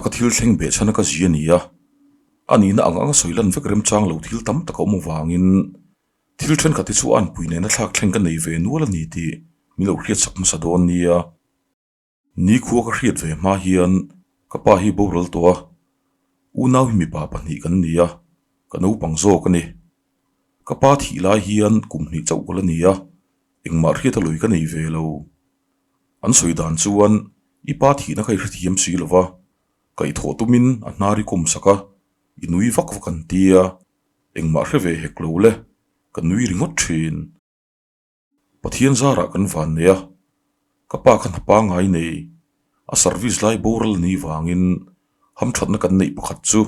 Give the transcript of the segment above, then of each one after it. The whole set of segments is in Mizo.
taka thil thleng beh chhan a ka zi a ni a, a nihna ang anga sawi lan vek remchang lo thil tam tak a awm avangin thil thenkhat hi chu a anpui nena thlak thleng ka nei ve nual a ni tih min lo hriatsak hmasa dawn nia. Nikhua ka hriat ve hma hian ka pa hi boral tawh a, unau hi mipa pahnih kan ni a, ka naupang zawk a ni. Ka pa thih lai hian kum hnih chauh ka la ni a, engmah hriat a lawi ka nei ve lo. An sawi dan chuan i pa thihna kha i hrethiam si lo va, kaihthawh tumin a hnar i kawm sak a, i nui vak vak an tia, engmah hre ve hek lo le, ka nui ringawt thin. Pathian zarah kan van nei a, ka pa kha hna pangngai nei, a service lai boral ni vangin hamthatna kan neih pakhat chu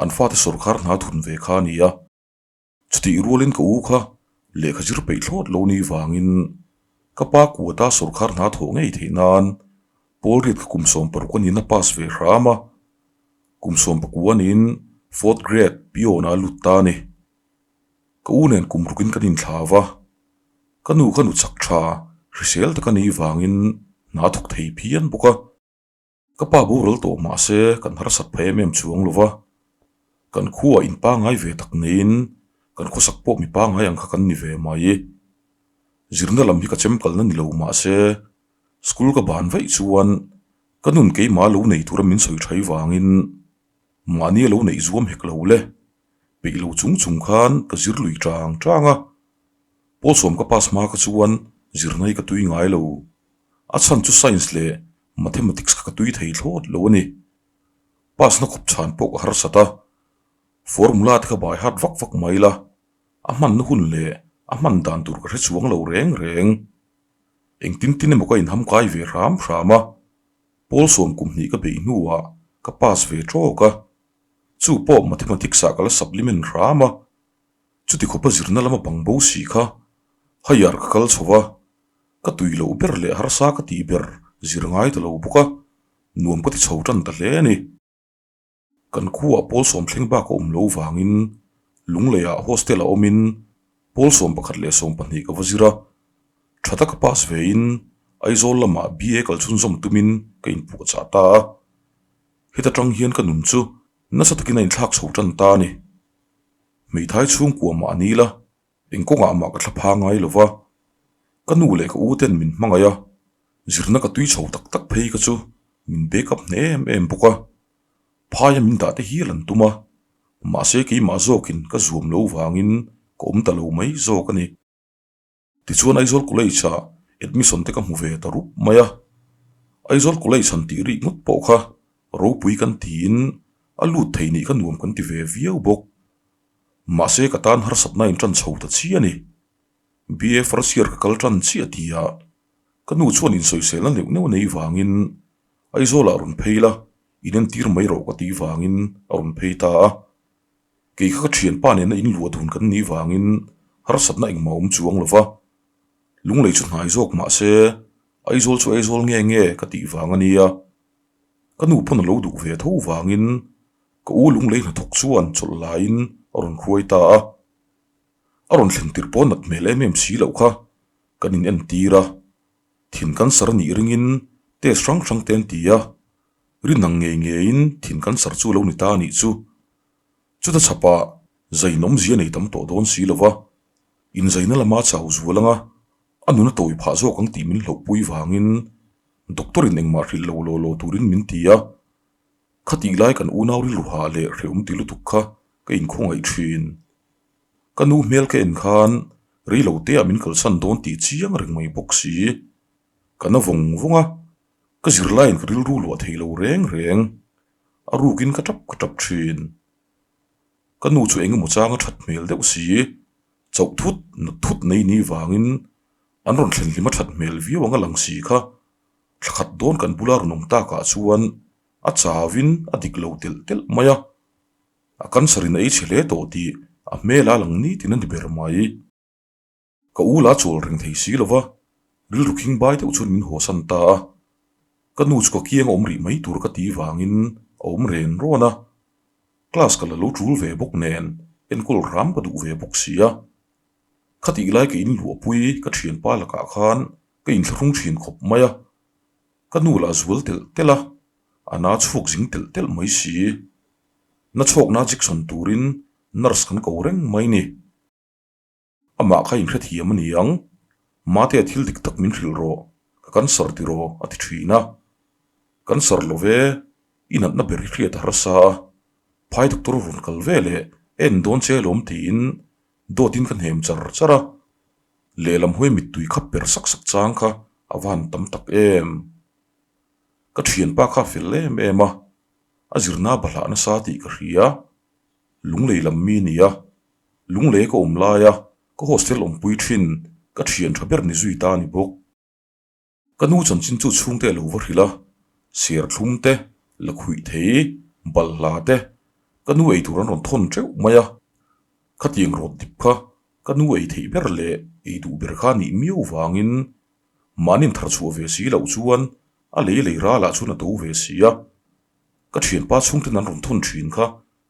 an fate sawrkar hna thun ve kha a ni a. Chutih rualin ka u kha lehkha zir peih thlawt lo ni vangin ka pa kuata sawrkar hna thawh ngei theih nan pawl riat kha kum 16 a niin a pass ve hram a, kum 19 a niin fourth grade peon ah a lut ta a ni. Ka u nen kum rukin kan inthlau va, ka nu kha nu chak tha hrisel tak a nih vangin hna thawk thei phian bawk a. Ka pa boral tawh mah se kan harsat pha em em chuang lo va, kan khuaah in pangngai ve tak neiin kan khawsak pawh mi pangngai ang kha kan ni ve mai. Zirna lam hi ka chem kalna ni lo mah se school ka ban vaih chuan ka nun keimah lo nei tura min sawi thai vangin mahni a lo neih zuam hek lo le. Peih lo chung chung khan ka zir lui tang tang a, Pawlsawm ka pass hma kha chuan zirna hi ka tui ngai lo. A chhan chu science leh mathematics kha ka tui thei thlawt lo a ni. Pass na khawp chhan pawh ka harsat a, formula te kha bai hat vak vak mai la, a hmanna hun leh a hman dan tur ka hre chuang lo reng reng. Engtin tin emaw ka inham kai ve hram hram a, Pawlsawm kum hnih ka beih hnuah ka pass ve tawk a. Chu pawh mathematics ah ka la supplement hram a, chuti khawpa zirna lama bang bo si kha higher ka kal chho va, ka tui loh ber leh harsa ka tih ber zir ngai ta lo bawk a, nuam ka ti chho tan ta hle a ni. Kan khuaah pawl sawm thleng bak a awm lo vangin Lungleiah hostel a awmin pawl 11 leh 12 ka va zir a, tha taka pass vein Aizawl lamah BA kal chhunzawm tumin ka inpuahchah ta a. Heta tang hian ka nun chu nasa takin a inthlak chho tan ta a ni. Hmeithai chhungkua mah a ni la, eng kawngah mah ka thla pha ngai lo va. Ka nu leh ka u ten min hmangaih a, zirna ka tui chho tak tak phei ka chu min back up hneh em em bawk a. Phaia min dah te hial an tum a, mahse keimah zawkin ka zuam lo vangin ka awm ta lo mai zawk a ni. Tichuan Aizawl College ah admission te ka hmu ve ta rup mai a, Aizawl College han tih rih ngawt pawh kha ropui kan tiin a lut thei nih kha nuam kan ti ve viau bawk. Mahse ka tan harsatna in tan chho ta chiah a ni. BA first year ka kal tan chiah tia ka nu chuan insawiselna neuh neuh nei vangin Aizawl ah rawn phei la, inentir mai rawh ka tih vangin a rawn phei ta a. Kei kha ka thianpa nena in luah dun kan nih vangin harsatna engmah awm chuang lo va, Lunglei chu hnai zawk mah se Aizawl chu Aizawl nge nge ka tih vang a nia. Ka nu pawn a lo duh ve tho vangin ka u Lunglei hnathawk chuan chawlh laiin a rawn hruai ta a. A rawn thlen tirh pawh nat hmel em em si loh kha kan in entir a, thin cancer a nih ringin test hrang hrang te an ti a, rinang ngei ngeiin thin cancer chu a lo ni ta a nih chu. Chuta chhapah zain awmzia nei tam tawh dawn si lo va, inzaina lama chau zual anga a nun a tawi phah zawk ang tih min hlauhpui vangin doctor in engmah hrilh lo law law turin min ti a, khatih lai kan unau rilru hah leh hrehawm ti lutuk kha ka inkhawngaih thin. Ka nu hmel ka en khan rei lo te ah min kalsan dawn tih chiang reng mai bawk si. Ka na vawng vawng a, ka zirlaiin ka rilru luah thei lo reng reng. A rukin ka tap ka tap thin. Ka nu chu engemaw chang a that hmel deuh si, chauh thut nat thut nei ni vangin an rawn thlen hlim a that hmel viau ang a lang si kha. Thla khat dawn kan bula rawn awm takah chuan a chauin a dik lo telh telh mai a. A cancer in a ei chhe hle tawh tih a hmel a lang nitin a ni ber mai. Ka u la chawl reng thei si lo va, rilru khing bai deuh chuan min hawsan ta a. Ka nu chu ka kiang a awm rih mai tur ka ti vangin a awm ren rawn a. Class ka la lo tul ve bawk nen enkawl hram ka duh ve bawk si a. Khatih lai ka inluahpui ka thianpa lakah khan ka inthlahrung thin khawp mai a. Ka nu lah zual telh telh a. A na chhuak zing telh telh mai si. Na chhawkna jection turin nurse kan ko reng mai ni. Amah kha inhrethiam a ni ang. Matea thil dik tak min hrilh rawh, ka cancer tiraw a ti thin a. Cancer lo ve, i natna ber hi hriat a harsa a. Phai doctor rawn kal ve leh en dawn che lawm tiin dawtin ka hnem char char a. Lehlam hawi mittui kha per sak sak chang kha a va han tam tak em. Ka thianpa kha a fel em em a, a zirna bahlah nasa tih ka hria. Lunglei lam mi nia, lunglei ka awm laia ka hostel awmpui thin ka thian tha ber ni zui ta a ni bawk. Ka nu chanchin chu chhungte a lo va hrilh a, ser thlum te, lakhuih thei, balhla te, ka nu ei tur an rawn thawn teuh mai a. Khatiang rawt dip kha ka nu ei theih ber leh ei duh ber kha nih miau vangin mahni thar chhuah ve si loh chuan a lei lei ralah chuan a to ve si a. Ka thianpa chhungten an rawn thawn thin kha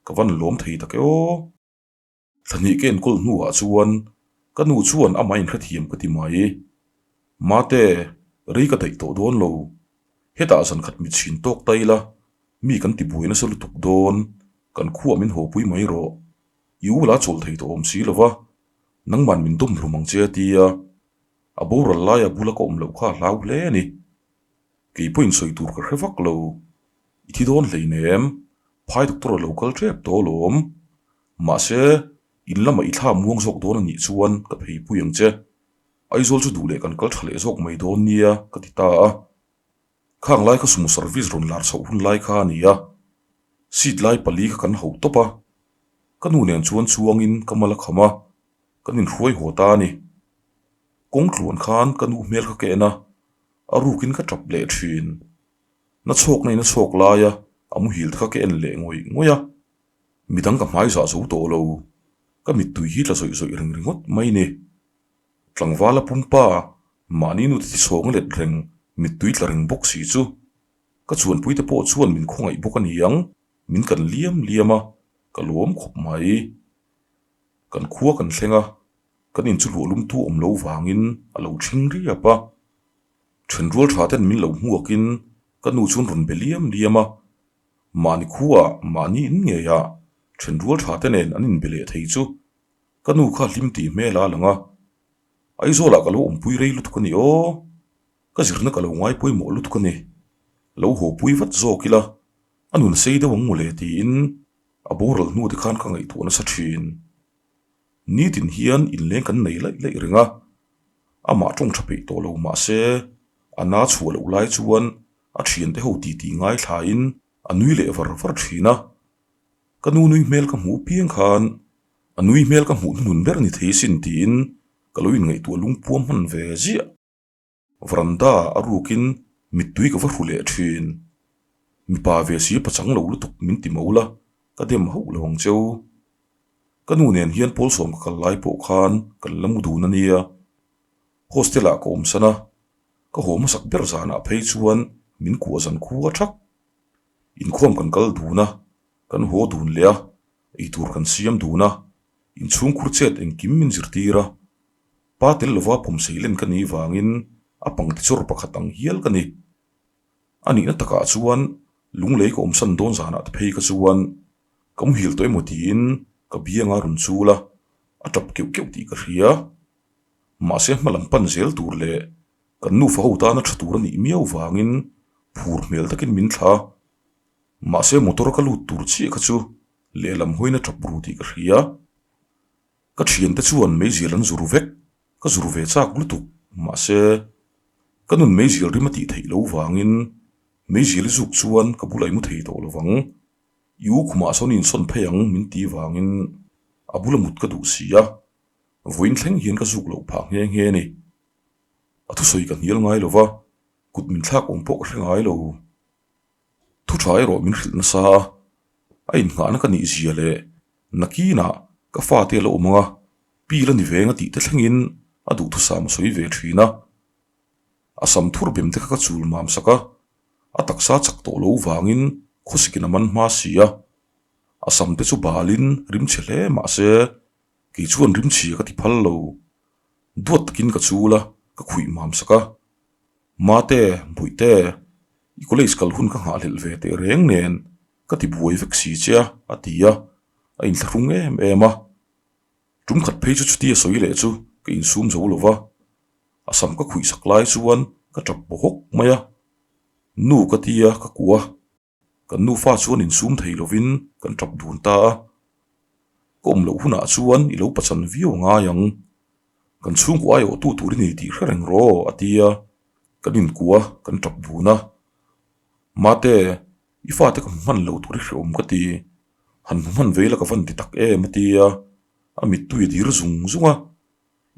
ka van lawm thei tak e aw. Thlahnih ka enkawl hnuah chuan ka nu chuan amah inhrethiam ka ti mai. Mate, rei ka daih tawh dawn lo. Hetah zan khat mit chhin tawk ta ila, mi kan ti buai nasa lutuk dawn, kan khuah min hawpui mai rawh. I u la chawl thei tawh awm si lo va, nangman min dawm hlum ang che a ti a. A boral laia bula ka awm loh kha a hlau hle a ni. Kei pawhin sawi tur ka hre vak lo. I thi dawn hleinem, phai doctor a lo kal tep tawh alawm. Mahse, in lamah i thla muang zawk dawn a nih chuan ka pheipui ang che. Aizawl chu duh leh kan kal tha leh zawk mai dawn nia ka ti ta a. Khang lai kha sumo service rawn lar chhoh hun lai kha a ni a. Seat lai pali kha kan hauh tawp a. Ka nu nen chuan chuangin ka mal a kham a, kan inhruai haw ta a ni. Kawng tluan khan ka nu hmel kha ka en a, a rukin ka tap leh thin. Na chhawk na in a chhawk lai a, a muhil te kha ka en leh ngawih ngawih a. Midang ka hmai zah zo tawh lo, ka mittui hi tla zawih zawih reng ringawt mai ni. Tlangvala pumpa, mahni nute thi chhawng a let reng, mittui tla reng bawk si chu. Ka chuanpui te pawh chuan min khawngaih bawk a ni ang, min kan liam liam a, ka lawm khawp mai. Kan khua kan thleng a, kan in chu luah lumtu awm lo vangin a lo thing riap a. Thenrual tha ten min lo hmuakin ka nu chuan rawn be liam liam a, mahni khuaah mahni in ngeiah thenrual tha te nen an inbe leh thei chu ka nu kha hlim tih hmel a lang a. Aizawlah ka lo awmpui rei lutuk a ni aw, ka zirna ka lo ngai pawimawh lutuk a ni, lo hawpui vat zawk ila a nun sei deuh ang mawle tiin a boral hnu te khan ka ngaihtuah nasa thin. Nitin hian inleng kan nei laih laih reng a, amah tawng tha peih tawh lo mah se a na chhuah loh lai chuan a thiante ho titi ngaithlain a nui leh var var thin a. Ka nu nui hmel ka hmuh piang khan a nui hmel ka hmuh hnuhnun ber ni thei sin tiin ka lo inngaihtuah lungpuam hman ve ziah. Veranda a rukin mittui ka va hru leh thin. Mipa ve si pachang lo lutuk min ti mo la, ka dem hauh lo ang cheu. Ka nu nen hian Pawlsawm ka kal lai pawh khan kan la mu dun a nia. Hostel ah ka awm san a, ka haw hmasak ber zanah phei chuan min kuah zan khua thak. Inkhawm kan kal dun a, kan haw dun leh a, eitur kan siam dun a, inchhungkhur chet engkim min zirtir a. Pa tel lova pawmsei len ka nih vangin a pangti chawr pakhat ang hial ka ni. A nihna takah chuan lunglei ka awmsan dawn zanah te phei kha chuan ka muhil tawh emaw tiin ka bianga rawn chul a, a tap keuh keuh tih ka hria. Mahse hma lam pan zel tur leh kan nufa ho tana tha tur a nih miau vangin phur hmel takin min thla. Mahse motor ka lut tur chiah kha chu lehlam hawiin a tap ru tih ka hria. Ka thiante chuan meizial an zur vek, ka zur ve chak lutuk, mahse ka nun meizial rim a tih theih loh vangin meizial i zuk chuan ka bulah i mu thei tawh lovang, i u khumah sawn i insawn phei ang min ti vangin a bula mut ka duh si a, vawiin thleng hian ka zuk loh phah nghe nghe a ni. A thusawi ka hnial ngai lova, kut min thlak awm pawh ka hre ngai lo. Thu tha erawh min hrilh nasa a, a innghahna ka nih zia leh nakinah ka fate a la awm ang a, pi la ni veng a tih te thlengin a duhthusam a sawi ve thin a. A sam thur bem te kha ka chul mam sak a, a taksa chak tawh lo vangin khawsikin a man hma si a. A sam te chu balin rimchhe hle mah se kei chuan rimchhia ka ti phal lo. Duat takin ka chul a, ka khuih mam sak a. Mate, Buihte, I college kal hun ka nghahhlelh ve teh reng nen ka ti buai vek si che a, a ti a, a inthlahrung em em a. Tum khat phei chu chuti a sawi leh chu ka insum zo lo va, a sam ka khuih sak lai chuan ka tap paw hawk mai a. Nu ka ti a, ka kuah a. Kan nufa chuan insum thei lovin kan tap dun ta a. Ka awm loh hunah chuan i lo pachan viau a ngai ang. Kan chhungkaw aiawhtu tur i ni tih hre reng rawh, a ti a. Kan inkuah a, kan tap dun a. Mate, i fate ka hmu hman lo tur i hreawm ka ti. Han hmu hman ve ila ka van ti tak em, a ti a. A mittui a dir zung zung a.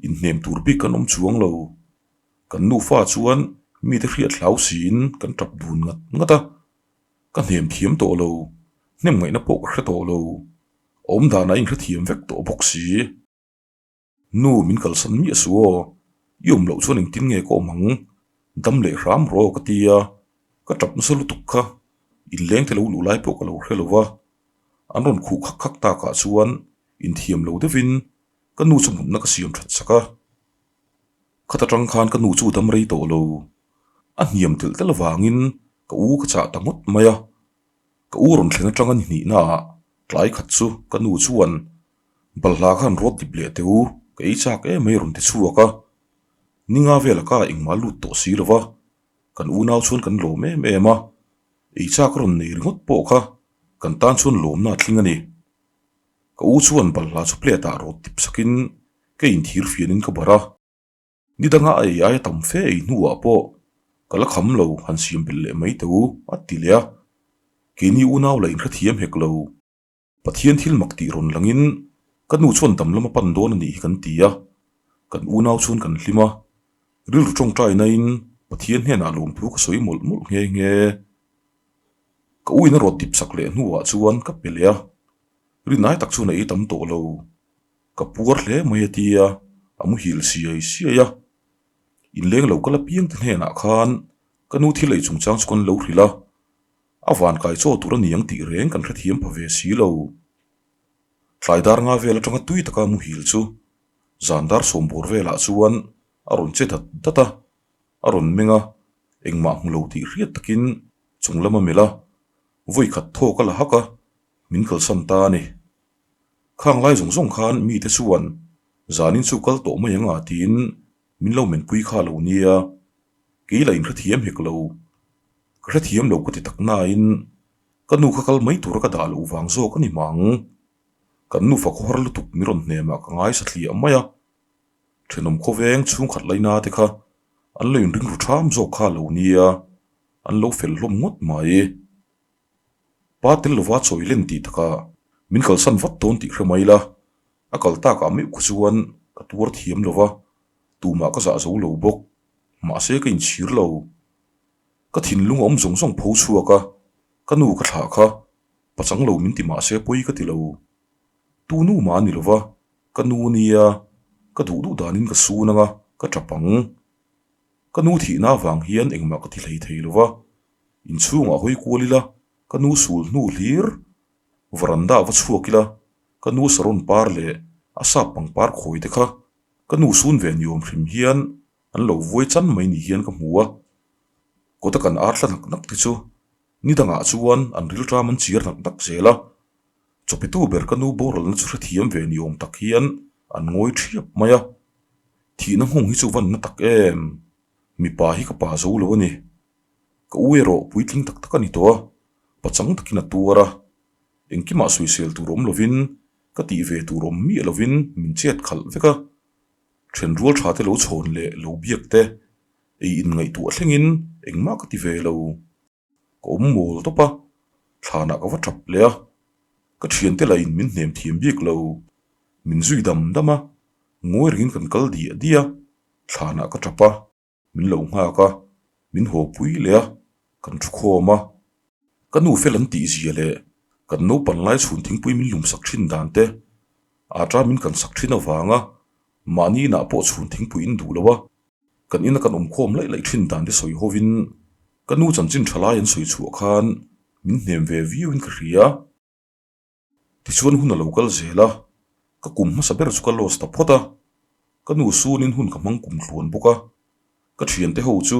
Inhnem tur bik kan awm chuang lo. Kan nufa chuan mite hriat hlau siin kan tap dun ngat ngat a, ka hnem thiam tawh lo, hnem ngaihna pawh ka hre tawh lo, awm danah a inhrethiam vek tawh bawk si. Nu min kalsan miah suh aw, i awm loh chuan engtin nge ka awm ang, dam leh hram rawh ka ti a, ka tap nasa lutuk kha, inleng te lo luh lai pawh ka lo hre lo va, an rawn khuh khak khak takah chuan inthiam lo deuhin ka nu chu mutna ka siam that sak a. Khat atang khan ka nu chu dam rei tawh lo. A hniam telh telh avangin ka u ka chah ta ngawt mai a. Ka u rawn thlen atanga ni hnihnaah tlai khat chu ka nu chuan balhla khan rawt dip leh teh u, ka ei chak em mai rawn ti chhuak a. Ninga vela ka engmah lut tawh si lo va, kan unau chuan kan lawm em em a. Ei chak a rawn nei ringawt pawh kha kan tan chuan lawmna a tling a ni. Ka u chuan balhla chu plate ah rawt dip sakin ka inthir fianin ka barh a, ni danga a ei aia tam fe ei hnuah pawh ka la kham lo han siam belh leh mai teh u a ti leh a, keini unau la inhrethiam hek lo. Pathian thil mak tih rawn langin ka nu chuan dam lama pan dawn a nih hi kan ti a, kan unau chuan kan hlim a, rilru tawngtainain Pathian hnenah lawmthu ka sawi mawlh mawlh nghe nghe. Ka uina rawt dip sak leh hnuah chuan ka pe leh a, rinai tak chuan a ei tam tawh lo. Ka puar hle mai a ti a, a muhil siai siai a. Inleng lo kal apiang te hnenah khan ka nu thil ei chungchang chu kan lo hrilh a, a van kai chaw tur a ni ang tih reng kan hrethiam pha ve si lo. Tlai dar nga vel atanga tui taka muhil chu zan dar sawmbawr velah chuan a rawn che dat dat a, a rawn meng a, engmah hmu lo tih hriat takin chung lam a melh a, vawi khat thawk a la hak a, min kalsan ta a ni. Khang lai zawng zawng khan mite chuan zanin chu kal tawh mai ang a tiin min lo menpui kha lo nia, kei la inhrethiam hek lo. Ka hrethiam lo ka ti tak nain ka nu kha kal mai tura ka dah loh vang zawk a ni mang. Kan nufa khawhar lutuk mi rawn hnemah ka ngaisa thliah mai a, thenawm khawveng chhungkhat laina te kha an lo inring ru ṭham zawk kha lo nia, an lo fel hlawm ngawt mai. Pa tel lova chawi len tih takah min kalsan vat dawn tih hre mai la, a kal takah meuh kha chuan ka tuar thiam lo va, tumah ka zah zo lo bawk, mahse ka inchhir lo. Ka thinlung a awm zawng zawng pho chhuak a, ka nu ka thlah kha, pachang lo min ti mahse pawi ka ti lo. Tu nu mah a ni lo va, ka nu nia, ka duh duh danin ka sun ang a, ka tap ang. Ka nu thihna avang hian engmah ka ti hlei thei lo va, Inchhungah hawi kual ila, ka nu sul hnu hlir veranda va chhuak ila, ka nu saron par leh a sap pangpar khawi te kha ka nu sun ve ni awm hrim hian an lo vuai chan mai ni hian ka hmu a. Kawta kan ar thla nak nak te chu ni dangah chuan an rilṭam an chiar nak nak zel a, chawpitu ber ka nu boralna chu hrethiam ve ni awm tak hian an ngawi ṭhiap mai a. Thihna nghawng hi chu van na tak em? Mipa hi ka pa zo lo a ni. Ka u erawh puitling tak tak a ni tawh a, pachang takin a tuar a, engkimah sawisel tur awm lovin, ka tih ve tur awm miah lovin min chet khalh vek a. Then rual tha te lo chhawn leh lo biak te, ei inngaihtuah thlengin engmah ka ti ve lo. Ka awm mawl tawp a, thlanah ka va tap leh a, ka thiante lah in min hnem thiam bik lo, min zui dam dam a, ngawi rengin kan kal diah diah a, thlanah ka tap a. Min lo nghak a, min haw pui leh a, kan thu khawm a. Ka nu fel an tih zia leh kan naupan lai chhun thingpui min lum sak thin dan te, ata min kan sak thin avanga mahni inah pawh chhun thingpui in duh lo a, kan ina kan awm khawm laih laih thin dan te sawi hovin ka nu chanchin tha lai an sawi chhuah khan min hnem ve viau in ka hria. Tichuan hun a lo kal zel a, ka kum hmasa ber chu ka lost ta phawt a, ka nu sunin hun ka hmang kum tluan bawk a, ka thiante ho chu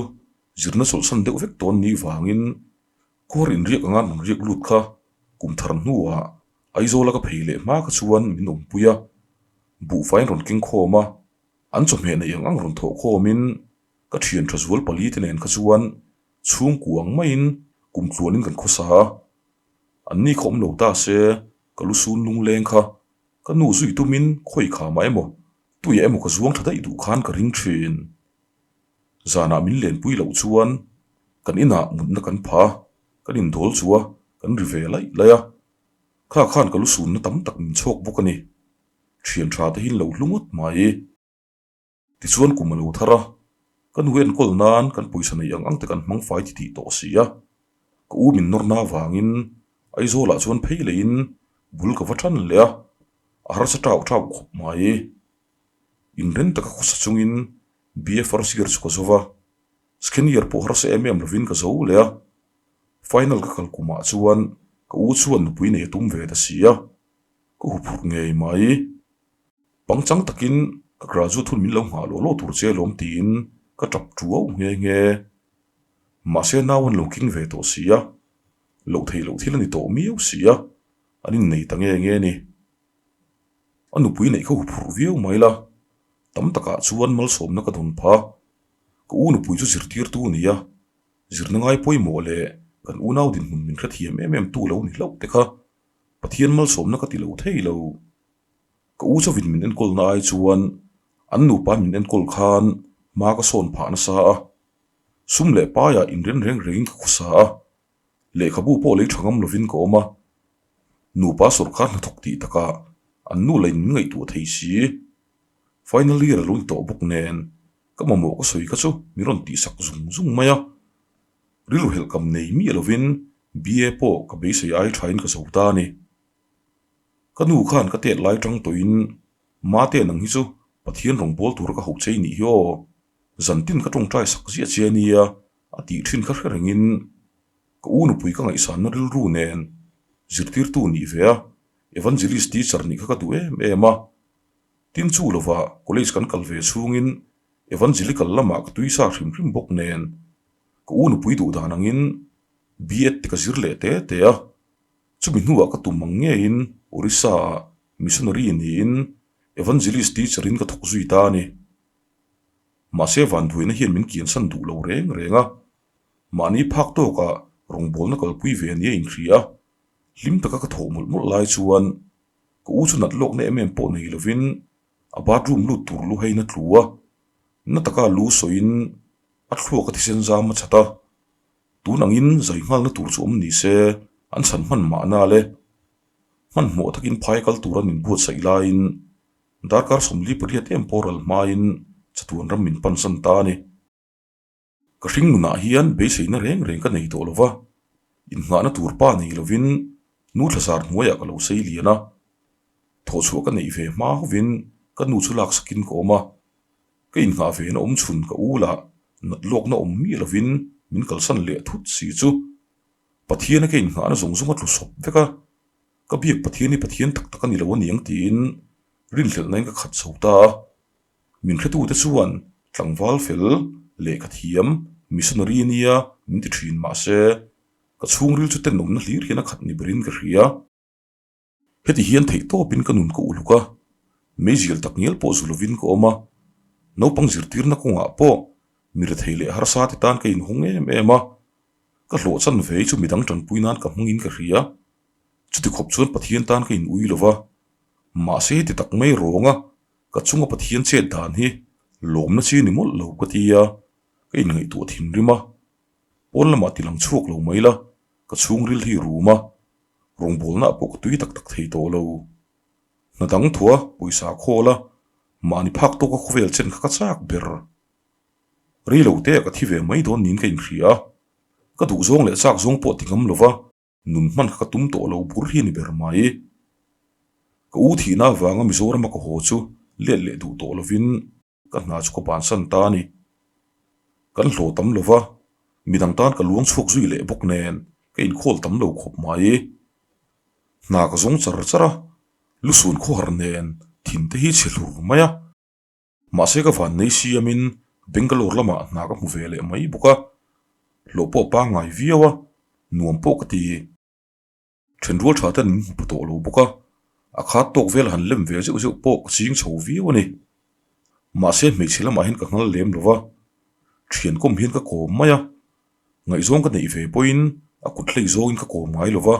Zirna chawlhsan deuh vek tawn ni vangin khuar inriak anga an rawn riak lut kha kum thar hnuah Aizawla ka phei leh hma kha chuan min awmpui a, buhfai an rawn keng khawm a, an chawhmeh neih ang ang rawn thawh khawmin ka thian tha zual pali te nen kha chuan chhungkua ang maiin kum tluanin kan khawsa a, anni kha awm lo ta se ka lu sun lungleng kha ka nu zui tumin khawi kha mah emaw tuiah emaw ka zuang tha daih duh khan ka ring thin. Zanah min lenpui loh chuan kan inah mutna kan pha a, kan indawl chu a, kan ri ve laih laih a. Kha khan ka lu sunna tam tak min chhawk bawk a ni. Thian tha te hi an lo hlu ngawt mai. Tichuan kum a lo thar a, ka nu enkawl nan kan pawisa neih ang ang te kan hmang fai ti tih tawh si a. Ka u min nawrna avangin Aizawlah chuan phei leiin bul ka va tan leh a, a harsa tau tau khawp mai. Inreng taka khawsa chungin BA first year chu ka zo va, second year pawh harsa em em lovin ka zo leh a. Final ka kal kumah chuan ka u chuan nupui nei a tum ve ta si a, ka huphurh ngei mai. Pangchang takin ka graduate hun min lo nghah lawh lawh tur che alawm tiin ka tap tuau nghe nghe. Mahse nau an lo king ve tawh si a, loh theih loh thil a ni tawh miau si a, an innei ta nge nge ni. A nupui neih kha huphurh viau mai la, tam takah chuan malsawmna ka dawn pha. Ka u nupui chu zirtirtu a ni a, zirna ngai pawimawh leh kan unau dinhmun min hrethiam em em tu lo ni hlauh te kha Pathian malsawmna ka ti lo thei lo. Ka u chauhin min enkawlna ai chuan an nupa min enkawl khan hma ka sawn phah nasa a, sum leh paiah inren reng rengin ka khawsa a, lehkhabu pawh lei tha ngam lovin ka awm a, nupa sawrkar hnathawk tih takah an nu lain min ngaihtuah thei si. Final year a lo ni tawh bawk nen ka mamawh ka sawi kha chu min rawn tihsak zung zung mai a, rilru helhkam nei miah lovin BA pawh ka beisei ai thain ka zo ta a ni. Ka nu khan ka tet lai tang tawhin Mate nang hi chu Pathian rawn bawl tur ka hauh che i nih hi aw, zantin ka tawngtai sak ziah che a nia a tih thin kha hre rengin ka u nupui ka ngaihsanna rilru nen zirtirtu nih ve a, Evangelist teacher nih kha ka duh em em a. Tin chu lovah college kan kal ve chhungin Evangelical lamah ka tuisa hrim hrim bawk nen ka u nupui duh dan angin B.Ed te ka zir leh te te a. Chumi hnuah ka tum ang ngeiin Orissa-ah missionary niin evangelist teacher-in ka thawk zui ta a ni. Mahse vanduaina hian min kiansan duh lo reng reng a, mahni phak tawkah rawngbawlna kalpui ve nia inhria a, hlim taka ka thawh mawlh mawlh lai chuan ka u chu nat lawkna em em pawh nei lovin a bathroom lut tur lu heiin a tlu a, na taka lu sawiin a thluak a thisen zam a chat a. Tun angin zai nghalna tur chu awm ni se, an chhan hman mahna le. Hmanhmawh takin phai kal tur an inbuatsaih laiin darkar 48 em pawh ral hmain chatuan ram min pansan ta a ni. Ka hring nunah hian beiseina reng reng ka nei tawh lo va, innghahna tur pa nei lovin nu thlazar hnuaiah ka lo sei lian a. Thawhchhuah ka neih ve hma hovin ka nu chu laksakin ka awm a. Ka innghah ve na awm chhun ka u lah nat lawkna awm miah lovin min kalsan leh thut si chu Pathiana ka innghahna zawng zawng a tlu sawp vek a, ka biak Pathian hi Pathian tak tak a ni lo a niang tiin rinhlelhnain ka khat chho ta a. Min hretute chuan tlangval fel, lehkha thiam, missionary nia min ti thin mahse ka chhungril chu tenawmna hlir hian a khat ni berin ka hria. Heti hian theih tawpin ka nun ka uluk a, meizial tak ngial pawh zu lovin ka awm a, naupang zirtirna kawngah pawh mi rethei leh harsa te tan ka inhawng em em a, ka hlawh chan ve chu midang tanpui nan ka hmangin ka hria. Chuti khawp chuan Pathian tan ka in ui lo va, mahse heti tak mai rawnga ka chunga Pathian chet dan hi lawmna chi ni mawlh lo ka ti a, ka inngaihtuah thinrim a, pawn lamah ti lang chhuak lo mai la, ka chhungril hi rum a, rawngbawlna pawh ka tui tak tak thei tawh lo. Hna dang thua pawisa khawl a, mahni phak tawka khawvel chen kha ka chak ber. Rei lo te ah ka thi ve mai dawn niin ka inhria a, ka duh zawng leh chak zawng pawh ti ngam lova nun hman kha ka tum tawh lo bur hi a ni ber mai. Ka u thihna avanga Mizorama ka haw chu let leh duh tawh lovin, Ka hna chu ka bansan ta a ni. Kan hlawh tam lo va, midang tan ka luang chhuak zui leh bawk nen ka inkhawl tam lo khawp mai. Hna ka zawng char char a, lusun khawhar nen thin te hi chhe hlur mai a. Mahse ka van nei siamin Bangalore lamah hna ka hmu ve leh mai bawk a. Hlawh pawh pangngai viau a, nuam pawh ka ti. Thenrual tha ten min hmu pha tawh lo bawk a, a khat tawk vel han lem ve zeuh zeuh pawh ka ching chho viau a ni. Mahse hmeichhe lamah hian ka nghal lem lo va, thian kawm hian ka kawm mai a, ngaihzawng ka neih ve pawhin a kut hlei zawngin ka kawm ngai lo va.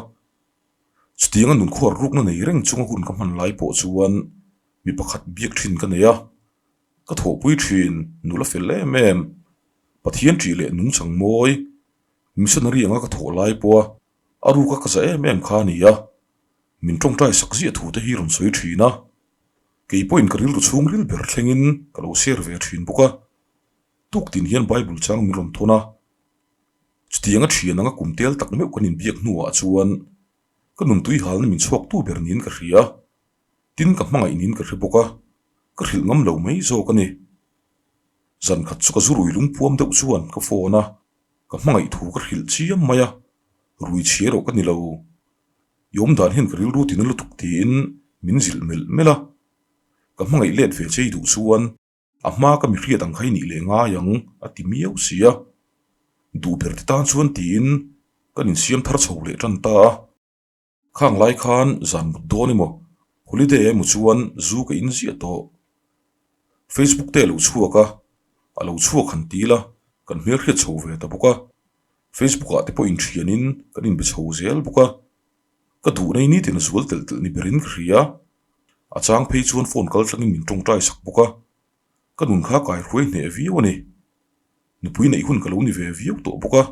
Chutianga nunkhuar rukna nei reng chunga hun ka hman lai pawh chuan mi pakhat biak thin ka nei a, ka thawhpui thin nula fel em em, Pathian ṭih leh nungchang mawi, missionary anga ka thawh lai pawha A ruka ka za em em kha a ni a, min tawngtai sak ziah thu te hi rawn sawi thin a, kei pawhin ka rilru chhungril ber thlengin ka lo share ve thin bawk a, tuk tin hian Bible chang min rawn thawn a, chutianga thian anga kum tel tak meuh kan inbiak hnuah chuan ka nuntui halna min chhuak tu ber niin ka hria, tin ka hmangaih niin ka hre bawk a, ka hrilh ngam lo mai zawk a ni. Zan khat chu ka zu rui lungpuam deuh chuan ka phone a. Ka hmangaih thu ka hrilh chiam mai a, rui chhia erawh ka ni lo. I awm dan hian ka rilru tina lutuk tiin min zilh melh melh a. Ka hmangaih let ve chei duh chuan a hma ka mi hriat ang kha i nih leh ngai ang a ti miau si a. Duh ber te tan chuan tiin kan insiam thar chho leh tan ta a. Khang lai khan zan mut dawn emaw holiday emaw chuan zu ka in ziah tawh. Facebook te a lo chhuak a, a lo chhuak han ti ila kan hmelhriat chho ve ta bawk a. Facebook ah te pawh inthianin kan inbe chho zel bawk a. Ka duhna i nitin a zual telh telh ni berin ka hria. A chang phei chuan phone kal tlangin min tawngtai sak bawk a. Ka nun kha kaihruai hneh viau a ni. Nupui neih hun ka lo ni ve viau tawh bawk a,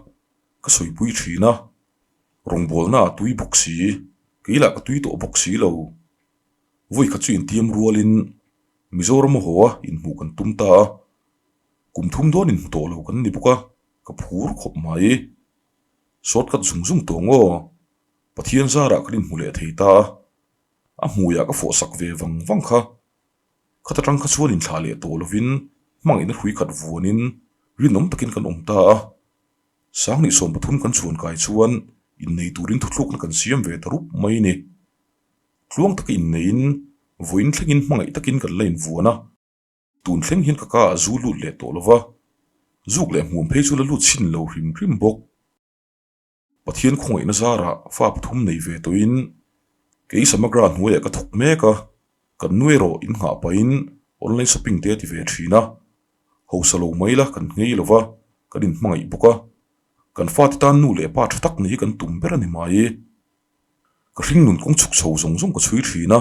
ka sawipui thin a. Rawngbawlna a tui bawk si, kei lah ka tui tawh bawk si lo. Vawi khat chu intiam rualin Mizoram a haw a inhmuh kan tum ta a, kum thum dawn inhmu tawh lo kan ni bawk a, ka phur khawp mai. Shortcut zung zung tawh ngaw, Pathian zarah kan inhmu leh thei ta a, a hmuiah ka fawhsak ve vang vang kha. Khat atang kha chuan inthlah leh tawh lovin hmangaihna hrui khat vuanin rinawm takin kan awm ta a. Sanghnih 13 kan chhuan kai chuan innei turin thuthlukna kan siam ve ta rup mai ni. Tluang taka inneiin vawiin thlengin hmangaih takin kan la invuan a. Tun thleng hian ka ka ah zu lut leh tawh lova, zuk leh hmuam phei chu la lut chhin lo hrim hrim bawk. Pathian khawngaihna zarah fa pathum nei ve tawhin kei Samagra hnuaiah ka thawk mek a, kan nu erawh in nghah pahin online shopping te a ti ve thin a, hausa lo mai la kan nghei lo va, kan inhmangaih bawk a, kan fate tan nu leh pa tha tak nih hi kan tum ber a ni mai. Ka hringnun kawng chhuk chho zawng zawng ka chhui thin a,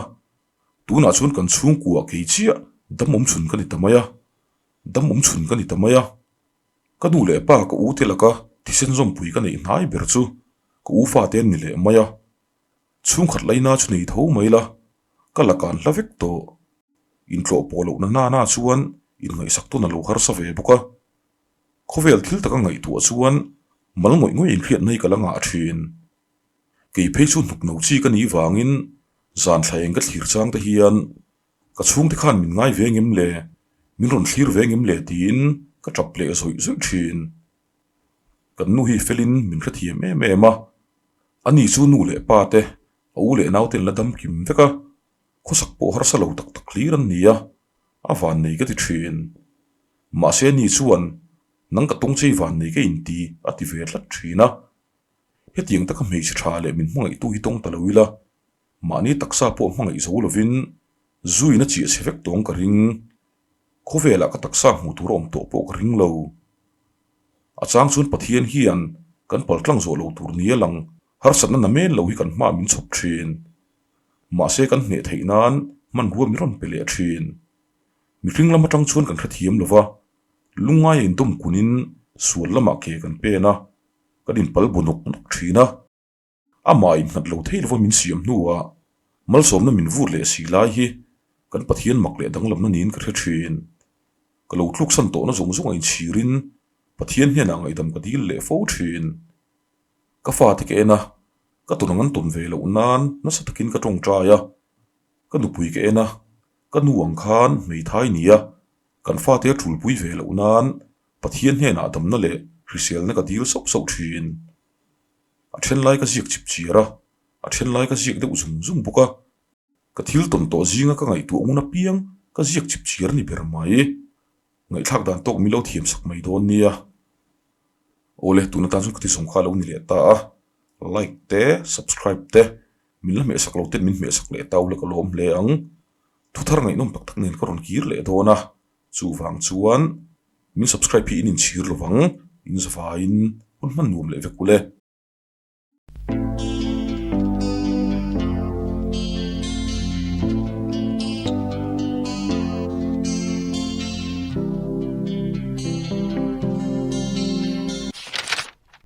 tunah chuan kan chhungkuah kei chiah dam awm chhun ka ni ta mai a, dam awm chhun ka ni ta mai a. Ka nu leh pa ka u te laka thisen zawmpui ka neih hnai ber chu ka u fate an ni leh mai a, chhungkhat laina chu nei tho mai la, ka la kan hla vek tawh. Intlawh pawh lohna nana chuan inngaihsak tawn a lo harsa ve bawk a, khawvel thil taka ngaihtuah chuan mal ngawih ngawih inhriatna hi ka la ngah thin. Kei phei chu hnuk no chi ka nih vangin zan thla eng ka thlir chang te hian Ka chhungte khan min ngai ve ngem le, min rawn thlir ve ngem le tiin ka tap leh zawih zawih thin. Kan nu hi felin min hrethiam em em a, ani chu nu leh pa te, a u leh naute an la dam kim vek a, khawsak pawh harsa lo tak tak hlir an ni a, a vannei ka ti thin. Mahse ani chuan nang ka tawngchei vannei ka inti a ti ve tlat thin a, hetiang taka hmeichhe tha leh min hmangaihtu hi tawng ta lo ila, Mahni taksa pawh hmangaih zo lovin zuin a chiah chhe vek tawng ka ring. Khawvelah ka taksa hmuh tur a awm tawh pawh ka ring lo. A chang chuan Pathian hian kan paltlang zawh lo tur nia lang harsatna na men lo hi kan hma min chhawp thin. Mahse kan hneh theih nan hmanrua min rawn pe leh thin. Mihring lam atang chuan kan hrethiam lo va, lungngaia indawm kunin sual lamah ke kan pen a, kan inpal bu nawk nawk thin a. Amah innghat lo thei lova min siam hnuah malsawmna min vut leh si lai hi kan Pathian mak leh danglamna niin ka hre thin. Ka lo tluksan tawhna zawng zawng a inchhirin Pathian hnenah ngaihdam ka dil leh fo thin. Ka fate ka en a, ka tawn ang an tawn ve loh nan nasa takin ka tawngtai a, ka nupui ka en a, ka nu ang khan hmeithai nia kan fate a tulpui ve loh nan Pathian hnenah damna leh hriselna ka dil sauh sauh thin. A then lai ka ziak chip chiar a, a then lai ka ziak deuh zung zung bawk a. Ka thil tawn tawh zinga ka ngaihtuah ngun apiang ka ziak chip chiar ni ber mai. Ngaihthlak dan tawk min lo thiam sak mai dawn nia. Awle, tun atan chuan ka ti zawng kha a lo ni leh ta a. Like te, subscribe te, min la hmehsak lo ten min hmehsak leh ta ula ka lawm hle ang. Thu thar ngaihnawm tak tak nen ka rawn kir leh dawn a, chuvang chuan min subscribe hi in inchhir lovang, in zavaiin hun hman nuam leh vek ule.